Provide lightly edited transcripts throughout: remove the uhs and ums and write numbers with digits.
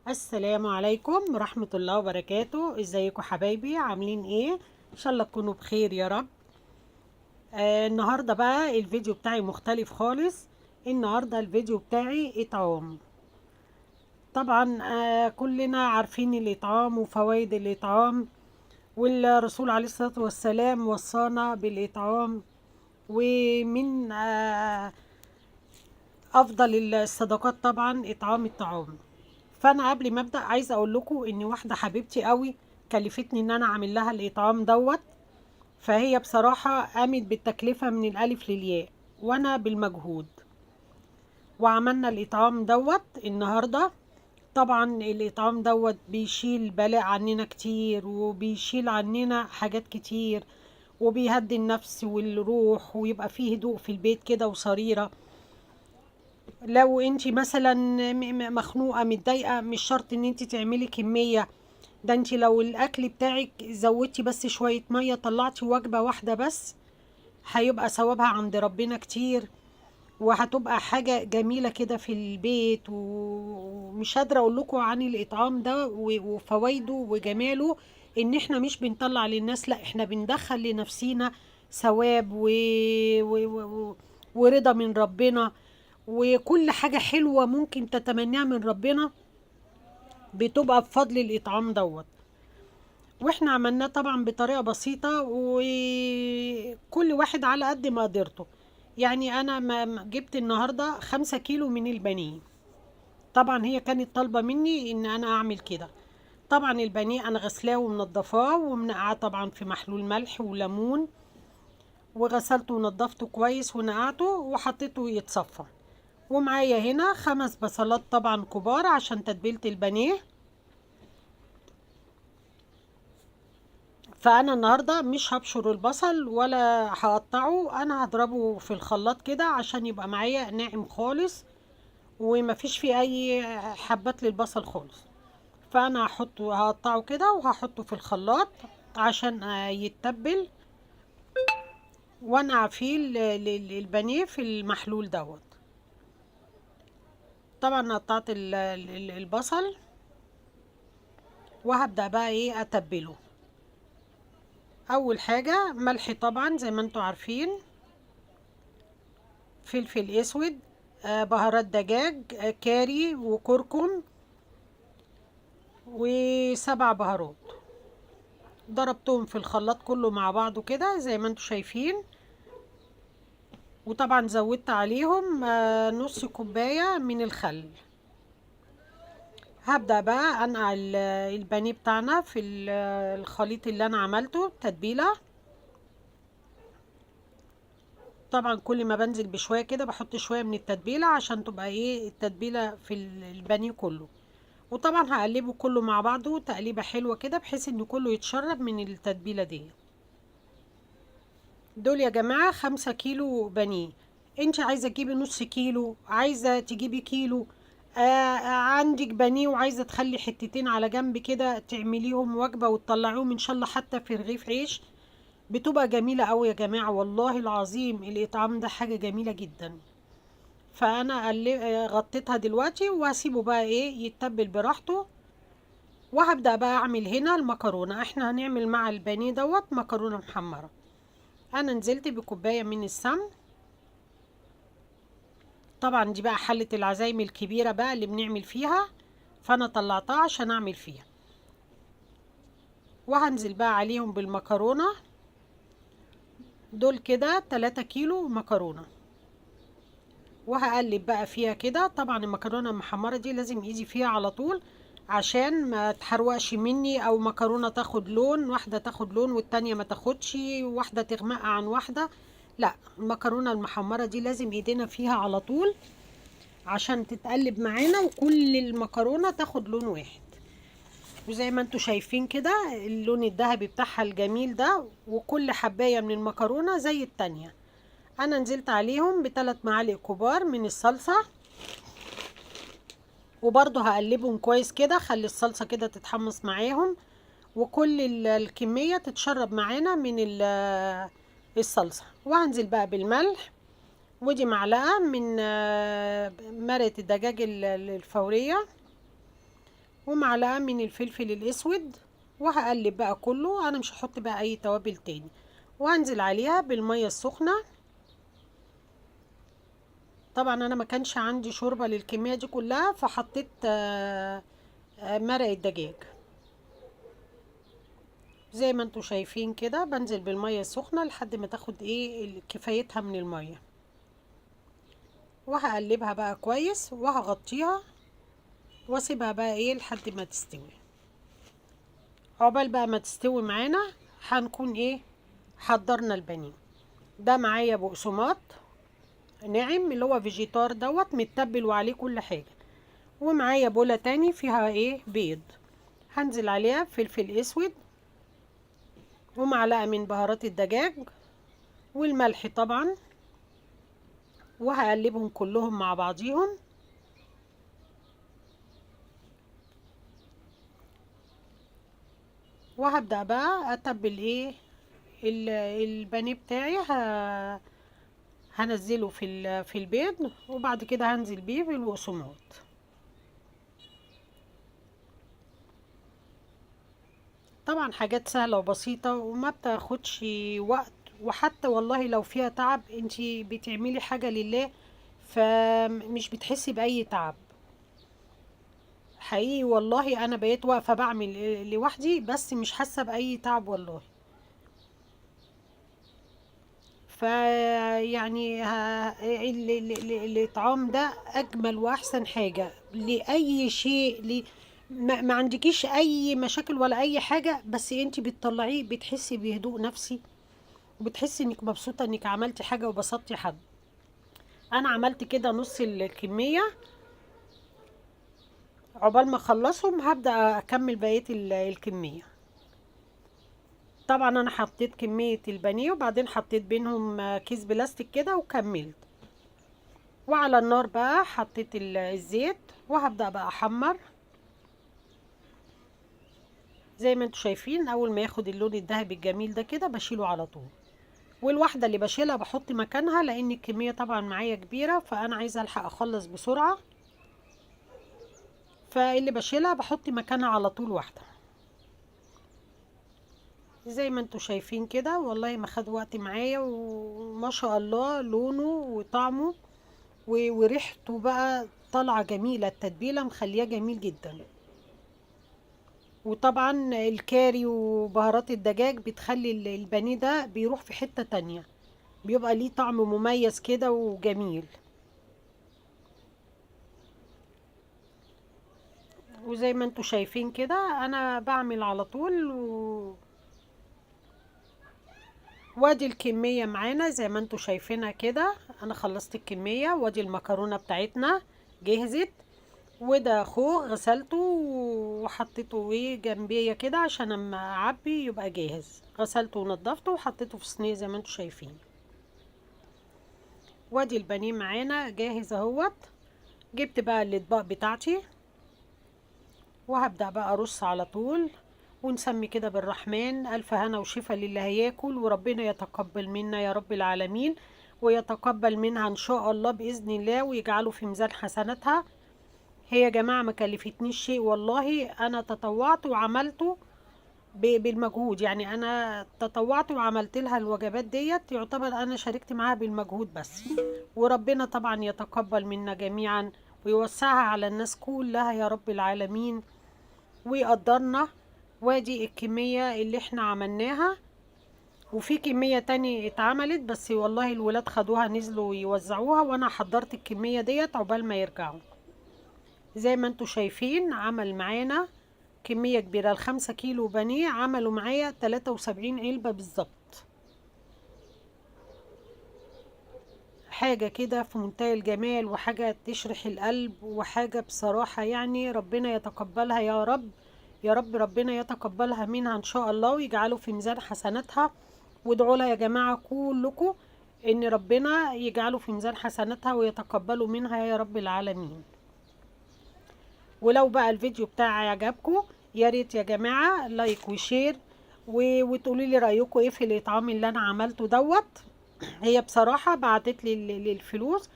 السلام عليكم ورحمة الله وبركاته. ازيكم حبايبي؟ عاملين ايه؟ ان شاء الله تكونوا بخير يا رب. النهاردة بقى الفيديو بتاعي مختلف خالص. النهاردة الفيديو بتاعي اطعام. طبعا كلنا عارفين الاطعام وفوائد الاطعام، والرسول عليه الصلاة والسلام وصانا بالاطعام، ومن افضل الصدقات طبعا اطعام الطعام. فانا قبل ما ابدا عايزه اقول لكم ان واحدة حبيبتي قوي كلفتني ان انا اعمل لها الاطعام دوت، فهي بصراحة قامت بالتكلفه من الالف للياء وانا بالمجهود، وعملنا الاطعام دوت النهارده. طبعا الاطعام دوت بيشيل بلاء عننا كتير، وبيشيل عننا حاجات كتير، وبيهدي النفس والروح، ويبقى فيه هدوء في البيت كده وسريره. لو انتي مثلا مخنوقه متضايقة، مش شرط ان انتي تعملي كمية، ده انتي لو الاكل بتاعك زودتي بس شوية مية، طلعتي وجبة واحدة بس، هيبقى ثوابها عند ربنا كتير، وهتبقى حاجة جميلة كده في البيت. ومش قادرة اقول لكم عن الاطعام ده وفوائده وجماله، ان احنا مش بنطلع للناس، لا احنا بندخل لنفسينا ثواب ورضا من ربنا، وكل حاجة حلوة ممكن تتمناها من ربنا بتبقى بفضل الإطعام دوت. واحنا عملناه طبعا بطريقة بسيطة، وكل واحد على قد ما قدرته. انا ما جبت النهاردة 5 كيلو من البانيه، طبعا هي كانت طالبة مني ان انا اعمل كده. طبعا البانيه انا غسلاه ومنضفاه ومنقعاه طبعا في محلول ملح وليمون، وغسلته ونضفته كويس ونقعته وحطيته يتصفى. ومعايا هنا 5 بصلات طبعا كبار عشان تتبيلة البانيه. فانا النهارده مش هبشر البصل ولا هقطعه، انا هضربه في الخلاط كده عشان يبقى معايا ناعم خالص ومفيش فيه اي حبات للبصل خالص. فانا هقطعه كده وهحطه في الخلاط عشان يتبل، وانقع فيه البانيه في المحلول دوت. طبعا قطعت البصل وهبدأ بقى اتبله. اول حاجة ملح طبعا زي ما انتوا عارفين، فلفل اسود، بهارات دجاج، كاري وكركم، و7 بهارات. ضربتهم في الخلاط كله مع بعضه كده زي ما انتوا شايفين. وطبعا زودت عليهم نص كوباية من الخل. هبدأ بقى انقع البانيه بتاعنا في الخليط اللي انا عملته تتبيلة. طبعا كل ما بنزل بشوية كده بحط شوية من التتبيلة عشان تبقى التتبيلة في البانيه كله. وطبعا هقلبه كله مع بعضه تقليبة حلوة كده بحيث ان كله يتشرب من التتبيلة دي. دول يا جماعة 5 كيلو بانيه. انت عايزة تجيبي نص كيلو، عايزة تجيبي كيلو، عندك بانيه وعايزة تخلي حتتين على جنب كده تعمليهم وجبة وتطلعيهم ان شاء الله حتى في رغيف عيش، بتبقى جميلة قوي يا جماعة والله العظيم. الإطعام ده حاجة جميلة جدا. فأنا غطيتها دلوقتي وهسيبه بقى يتبل براحته. وهبدأ بقى أعمل هنا المكرونة. احنا هنعمل مع البانيه دوت مكرونة محمرة. أنا نزلت بكوباية من السمن، طبعا دي بقى حلة العزايم الكبيرة بقى اللي بنعمل فيها، فأنا طلعتها عشان أعمل فيها. وهنزل بقى عليهم بالمكرونة دول كده 3 كيلو مكرونة، وهقلب بقى فيها كده. طبعا المكرونة المحمرة دي لازم ايدي فيها على طول عشان ما تحرقش مني، او مكرونة تاخد لون، واحدة تاخد لون والتانية ما تاخدش، واحدة تغمق عن واحدة. لا، المكرونة المحمرة دي لازم ايدينا فيها على طول عشان تتقلب معانا وكل المكرونة تاخد لون واحد. وزي ما انتوا شايفين كده اللون الذهبي بتاعها الجميل ده، وكل حباية من المكرونة زي التانية. انا نزلت عليهم بثلاث معالق كبار من الصلصة، وبرضو هقلبهم كويس كده، خلي الصلصة كده تتحمص معاهم وكل الكمية تتشرب معانا من الصلصة. وهنزل بقى بالملح، ودي معلقة من مرقة الدجاج الفورية، ومعلقة من الفلفل الاسود، وهقلب بقى كله. انا مش هحط بقى اي توابل تاني. وهنزل عليها بالمية السخنة. طبعا انا ما كانش عندي شوربة للكمية دي كلها، فحطيت مرق الدجاج. زي ما انتوا شايفين كده بنزل بالمية السخنة لحد ما تاخد كفايتها من المية، وهقلبها بقى كويس وهغطيها واسيبها بقى لحد ما تستوي. عقبال بقى ما تستوي معانا هنكون حضرنا البانيه. ده معايا بقسماط ناعم اللي هو فيجيتار دوت متبل وعليه كل حاجة، ومعايا بولة تاني فيها بيض، هنزل عليها فلفل اسود ومعلقة من بهارات الدجاج والملح طبعا، وهقلبهم كلهم مع بعضيهم. وهبدأ بقى اتبل البانيه بتاعي، هنزله في البيض، وبعد كده هنزل بيه بالبقسماط. طبعا حاجات سهلة وبسيطة وما بتاخدش وقت، وحتى والله لو فيها تعب انتي بتعملي حاجة لله فمش بتحسي بأي تعب حقيقي. والله انا بقيت واقفة بعمل لوحدي بس مش حاسة بأي تعب والله. فيعني الإطعام ده أجمل وأحسن حاجة لأي شيء، ما عندكيش أي مشاكل ولا أي حاجة، بس انتي بتطلعيه بتحسي بهدوء نفسي، وبتحسي انك مبسوطة انك عملتي حاجة وبسطتي حد. انا عملت كده نص الكمية، عقبال ما اخلصهم هبدأ اكمل بقية الكمية. طبعا انا حطيت كمية البانيه وبعدين حطيت بينهم كيس بلاستيك كده وكملت. وعلى النار بقى حطيت الزيت، وهبدأ بقى احمر زي ما انتم شايفين. اول ما ياخد اللون الذهبي الجميل ده كده بشيله على طول، والواحدة اللي بشيلها بحط مكانها لان الكمية طبعا معايا كبيرة، فانا عايزة الحق اخلص بسرعة، فاللي بشيلها بحط مكانها على طول واحدة. زي ما انتم شايفين كده والله ما خد وقت معايا، وما شاء الله لونه وطعمه وريحته بقى طالعة جميلة، التتبيلة مخلياه جميل جدا. وطبعا الكاري وبهارات الدجاج بتخلي البانيه ده بيروح في حتة تانية، بيبقى ليه طعم مميز كده وجميل. وزي ما انتم شايفين كده انا بعمل على طول وادي الكمية معانا زي ما انتم شايفينها كده. انا خلصت الكمية، وادي المكرونة بتاعتنا جهزت، وده خوخ غسلته وحطيته جنبيه كده عشان اما اعبي يبقى جاهز. غسلته ونضفته وحطيته في صينية زي ما انتم شايفين. وادي البانيه معانا جاهز اهوت. جبت بقى الاطباق بتاعتي وهبدأ بقى ارص على طول، ونسمي كده بالرحمن. الف هنا وشفا للي هياكل، وربنا يتقبل منا يا رب العالمين، ويتقبل منها ان شاء الله باذن الله، ويجعله في ميزان حسناتها. هي يا جماعة ما كلفتنيش شيء والله، انا تطوعت وعملته بالمجهود، يعني انا تطوعت وعملت لها الوجبات ديت، يعتبر انا شاركت معاها بالمجهود بس. وربنا طبعا يتقبل منا جميعا ويوسعها على الناس كلها يا رب العالمين ويقدرنا. وادي الكمية اللي احنا عملناها، وفي كمية تاني اتعملت بس والله الولاد خدوها نزلوا يوزعوها، وانا حضرت الكمية ديت عقبال ما يرجعوا. زي ما انتوا شايفين عمل معانا كمية كبيرة، ال5 كيلو بانيه عملوا معايا 73 علبة بالظبط. حاجة كده في منتهى الجمال، وحاجة تشرح القلب، وحاجة بصراحة ربنا يتقبلها يا رب، يا رب ربنا يتقبلها منها ان شاء الله، ويجعله في ميزان حسناتها. وادعوا لها يا جماعة كلكم ان ربنا يجعله في ميزان حسناتها ويتقبلوا منها يا رب العالمين. ولو بقى الفيديو بتاعي عجبكم يا ريت يا جماعة like و share وتقولي لي رأيكم ايه في الإطعام اللي انا عملته دوت. هي بصراحة بعتت لي الفلوس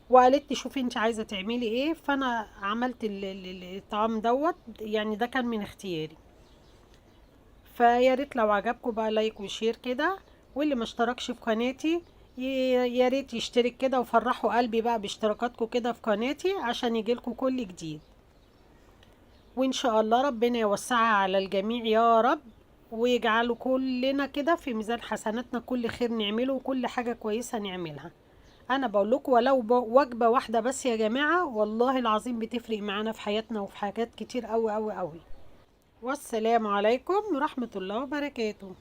وقالت لي شوفي انت عايزه تعملي ايه، فانا عملت الطعام دوت، يعني ده كان من اختياري. فيا ريت لو عجبكم بقى like و share كده، واللي ما اشتركش في قناتي يا ريت يشترك كده، وفرحوا قلبي بقى باشتراكاتكم كده في قناتي عشان يجيلكم كل جديد. وان شاء الله ربنا يوسعها على الجميع يا رب، ويجعله كلنا كده في ميزان حسناتنا، كل خير نعمله وكل حاجة كويسة نعملها. انا بقول لكم ولو وجبة واحدة بس يا جماعة، والله العظيم بتفرق معانا في حياتنا وفي حاجات كتير قوي قوي قوي. والسلام عليكم ورحمة الله وبركاته.